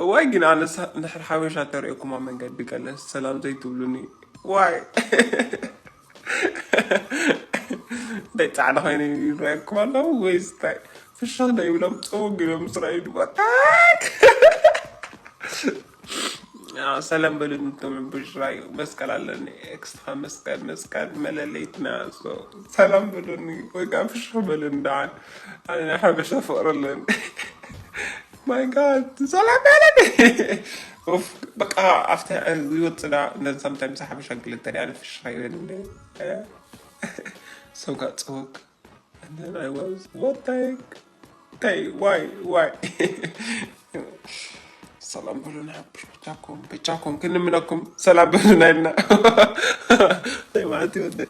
እዋይ ግን ኣነሳ ንድሕር ሓበሻ ተርእየኩም ኣብ መንገዲ ገለ ሰላም ዘይትብሉኒ ዋይ እንታይ ፃዕዳ ኮይኑ ይረኣየኩም ኣለዉ ወይስ እንታይ ፍሽኽ ዶ ይብሎም ፅውግ ኢሎም ምስ ረኣዩ ድባታ ሰላም በሉኒ እቶም ብሽራይ መስቀል ኣለኒ ኤክስትራ መስቀል መስቀል መለለይትና ሰላም በሉኒ ወይ ከዓ ፍሽኽ በሉኒ ደዓን ኣነ ናይ ሓበሻ ፍቕሪ ኣለኒ my god ሰላም በሉኒ በቃ ኣብቲ ይወፅና እንደን sometimes ሓበሻ ግልተ ዲኣ ፍሽኽ ይበል ሰው ጋር ፅወቅ and then I was what the heck hey why why ሰላም በሉና ብቻኩም ብቻኩም ክንምነኩም ሰላም በሉና ኢልና ማለት ይወደ